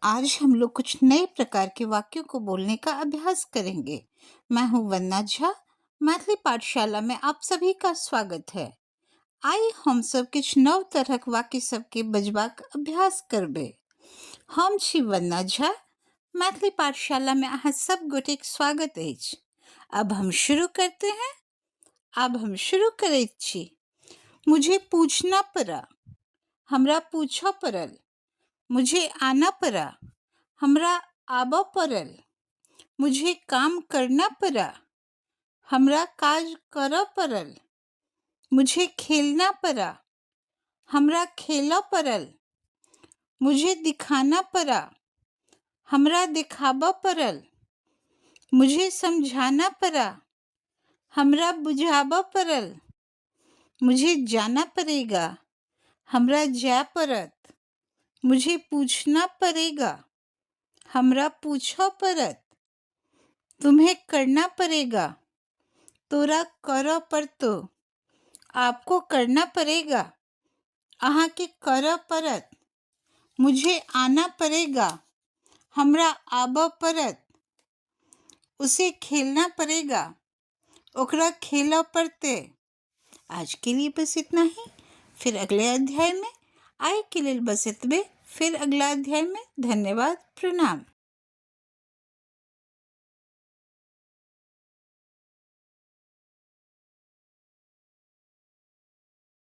आज हम लोग कुछ नए प्रकार के वाक्यों को बोलने का अभ्यास करेंगे। मैं हूं वंदना झा। मैथिली पाठशाला में आप सभी का स्वागत है। आइ हम सब किछु नव तरहक वाक्य सबके बजबाक अभ्यास करबै। हम छी वंदना झा। मैथिली पाठशाला में अहाँ सब गोटेक स्वागत अछि। अब हम शुरू करते हैं। आब हम शुरू करैत छी। मुझे पूछना पड़ा। हमरा पूछऽ पड़ल। मुझे आना पड़ा। हमरा आबऽ पड़ल। मुझे काम करना पड़ा। हमरा काज करऽ पड़ल। मुझे खेलना पड़ा। हमरा खेलऽ पड़ल। मुझे दिखाना पड़ा। हमरा देखाबऽ पड़ल। मुझे समझाना पड़ा। हमरा बुझाबऽ पड़ल। मुझे जाना पड़ेगा। हमरा जाय पड़त। मुझे पूछना पड़ेगा। हमरा पूछऽ पड़त। तुम्हें करना पड़ेगा। तोरा करऽ पड़तौ। आपको करना पड़ेगा। अहाँके करऽ पड़त। मुझे आना पड़ेगा। हमरा आबऽ पड़त। उसे खेलना पड़ेगा। ओकरा खेलऽ पड़तै। आज के लिए बस इतना ही। फिर अगले अध्याय में। आइ के लेल बस एतबे। फिर अगला अध्याय में। धन्यवाद। प्रणाम।